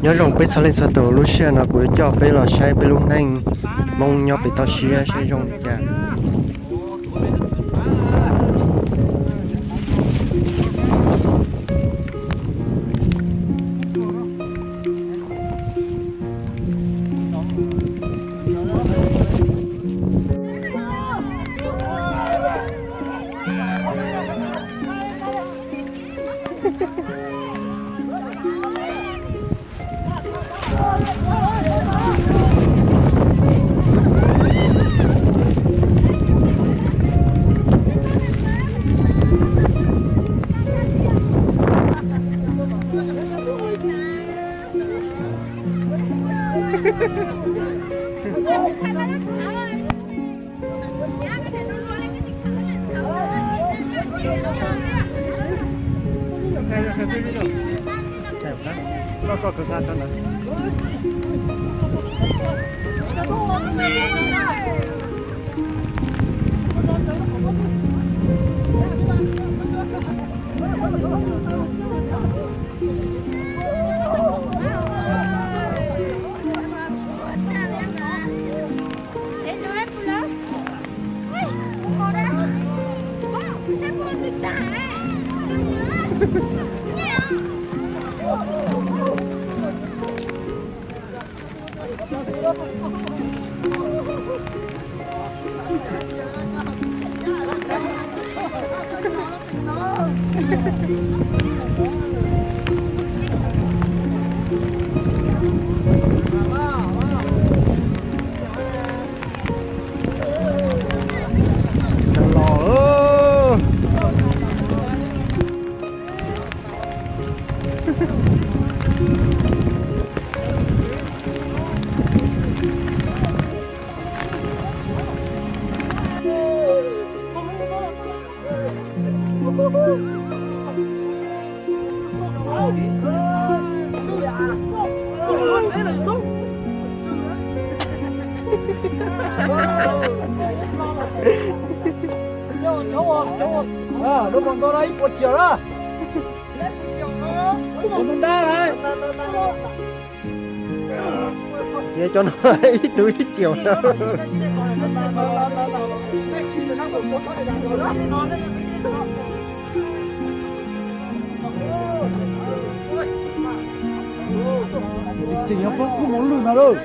Nyob zoo peb txhua leej txhua tus, lub sij hawm no kuv yuav coj peb los saib peb lub neej Hmoob nyob pem toj siab saib zoo li cas. Lub koom nto no ib puas triệu na. Tus ntau ntau, ces cov no ib tug ib triệu. Tseem yog poob kub mus lwj no lauj.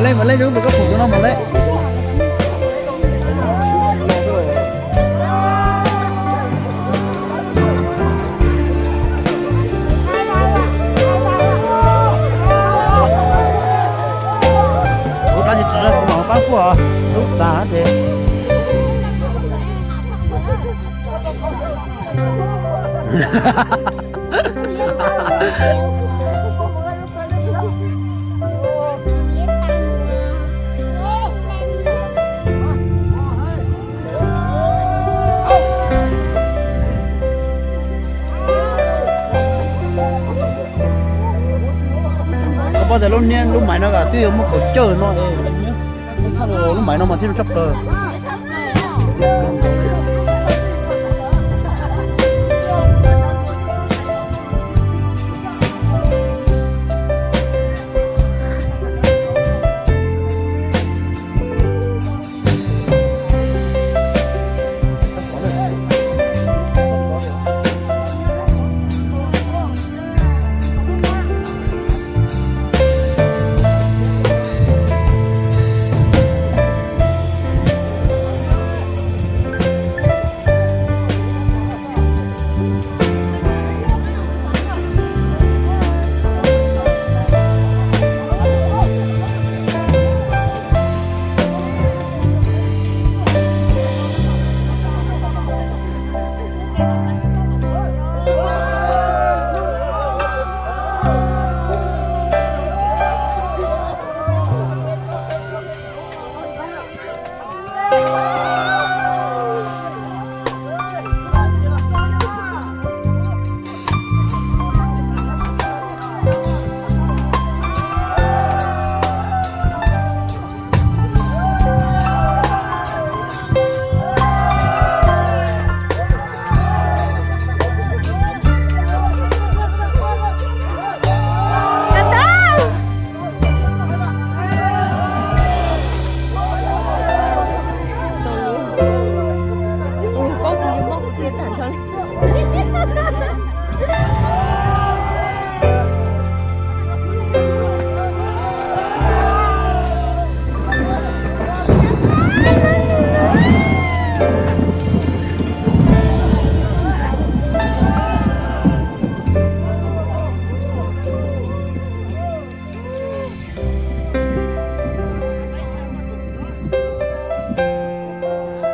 Mus lej, mus lej, mus koj pum tus no mus lej. Ub, dab tsi tsis kuv mam pab kuaj lub tas ces. Koj paub tias lub niag lub maiv no twb yuav muaj kaum cawj no, lub maiv no mas thiaj li tshaj plaws.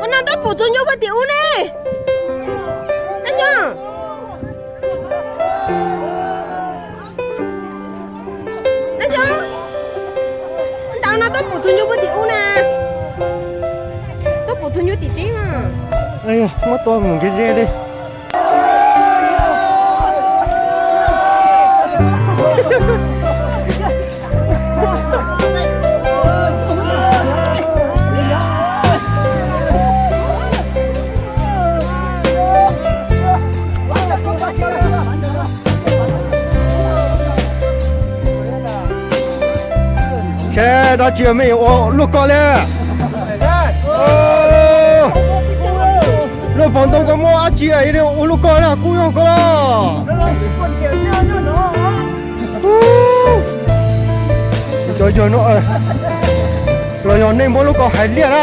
Ua no tuaj pum txug nyuj puag tim ub ne. Ab nyo, ab nyo, ntawd no tuaj pum txug nyuj puag tim ub na. Tuaj pum txug nyuj tim tsev mas. Muab tua mus nkees ze li. Seb dab tsi me yuav ua luaj koj li. Luaj pov ntoo koj muab dab tsi ua luaj koj li kub yog koj los. Cov yawg no los yog nej muab lub koj hais liaj na.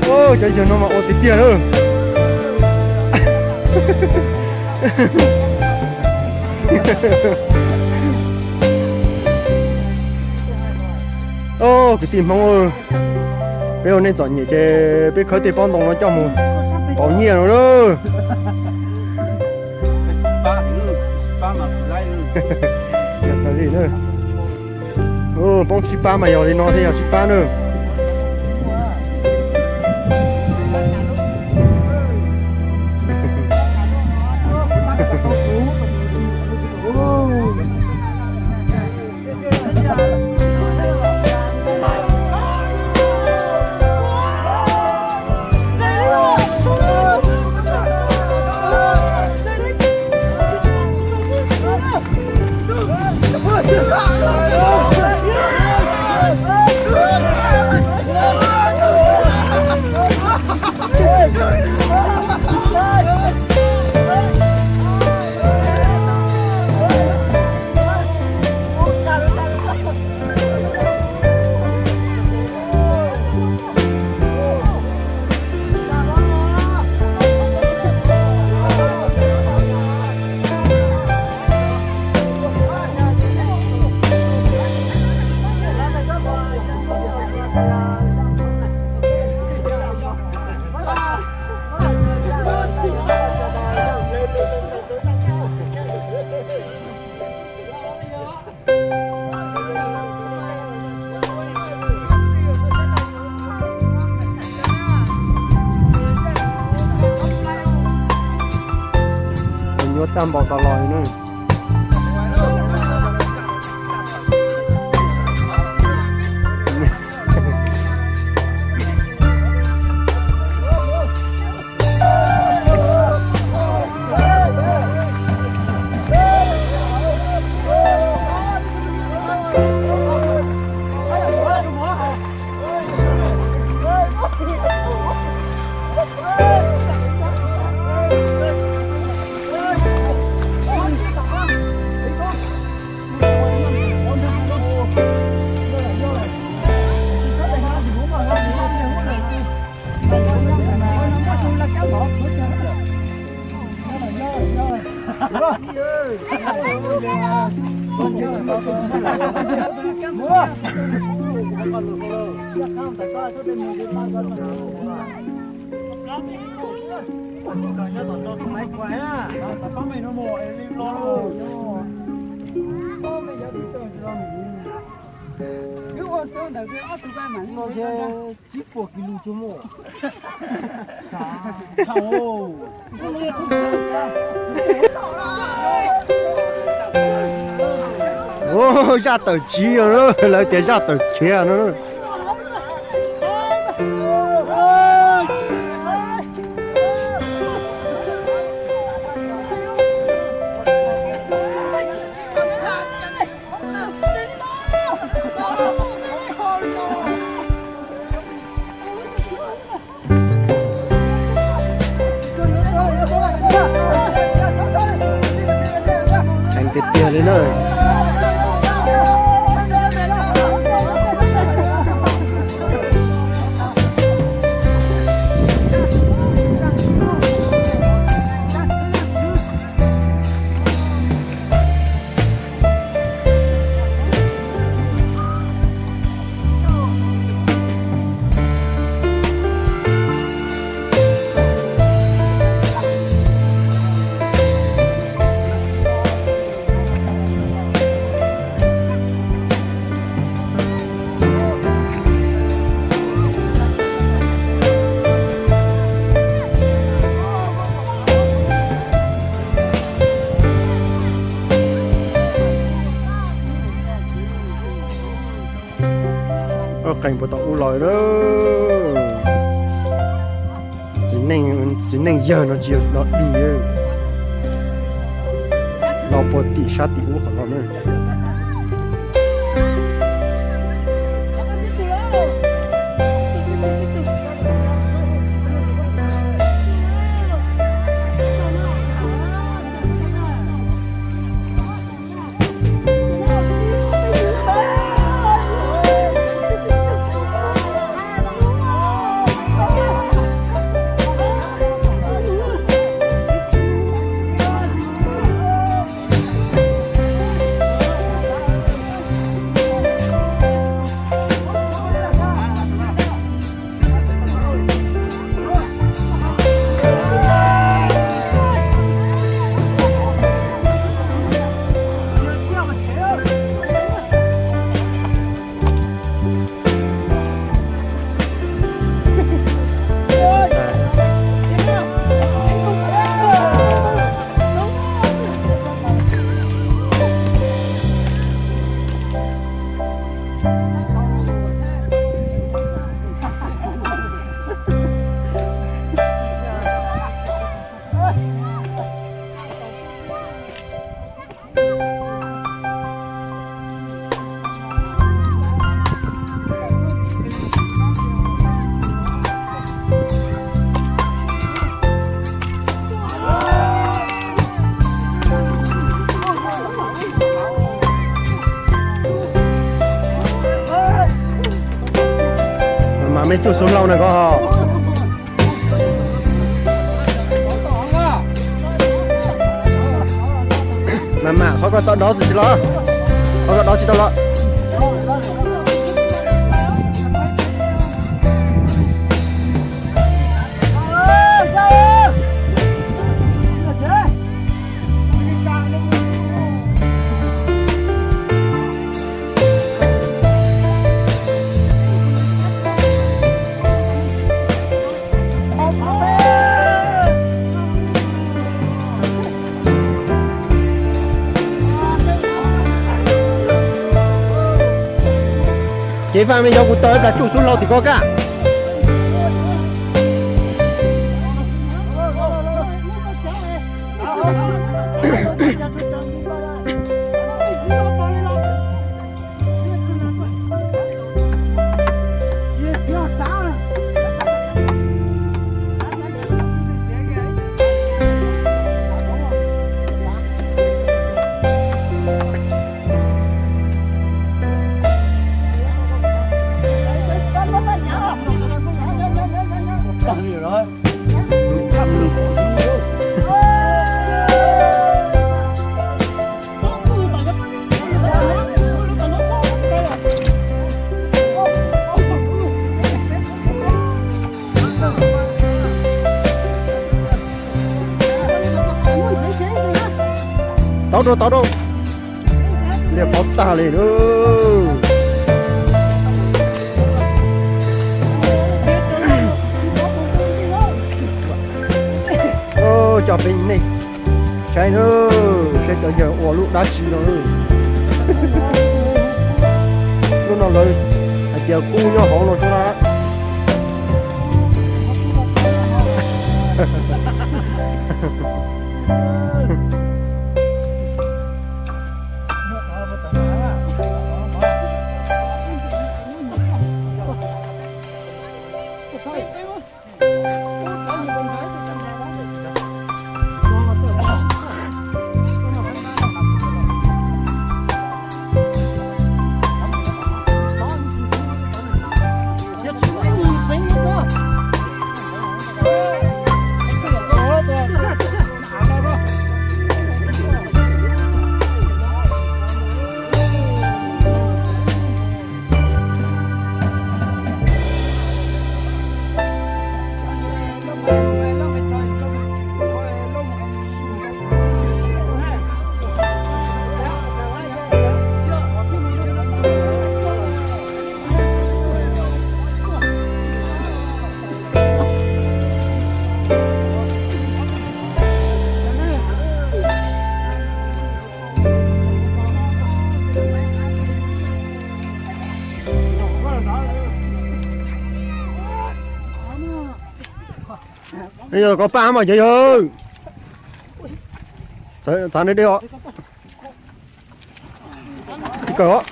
Cov yawg no mas ua tiag tiag na. Kwv tij Hmoob, peb ua neej txom nyem ces peb khawb tej pob ntoo no coj mus pauv nyiaj no na. Poob sib pab mas yog li no thiaj yog sib pab na. Tag npaum tas los li na. Tsib puas kis lus tsuas muaj. Zaj tawm tsiv no, lawv tias zaj tawm khiav no. Heev tiag tiag li na. Qees puag tom ub los na. Txiv neej yawg no tsis yog los dig, los puag tim sab tim ub qhov no na. Mas mej tsuj xub lauj na koj. Mas mas qhov koj tau dov tsis los, qhov koj dov tsis tau los. Ib faj me yog kuv tau ib plag tsuj xub hlau tim ko kaj. Tau rau, tau rau. Liaj pov tag li lawm. Coj peb nej saib na, saib cov yawg ua lub dab tsi no. Lub no lawv hais tias kub nyob hauv no xwb na. Yog koj paj mas yog yog. Txav ne dej os. Kawg os.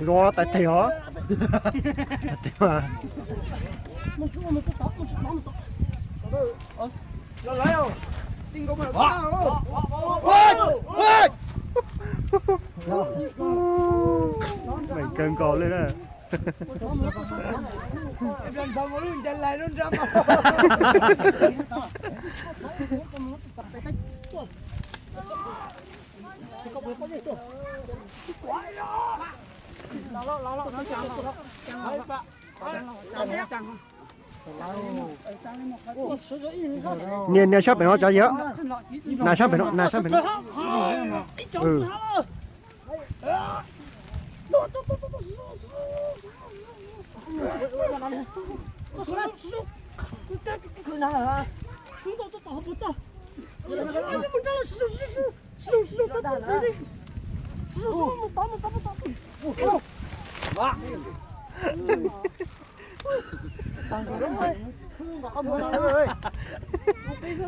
Zoo tais tes os. Meem kawg nkaus li na. Nias, nias sab pem no tsav yam. Nas sab pem no, nas sab pem no.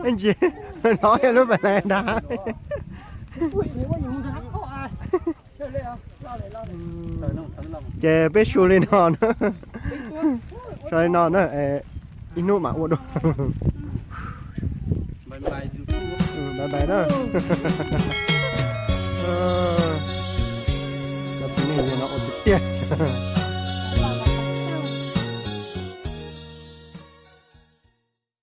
Ntsis, no yog lub pem lais nrad. Ces peb su li no na. Su li no na, ib hnub mam ua dua. Bye bye na. Cov txiv neej no ua tiag tiag.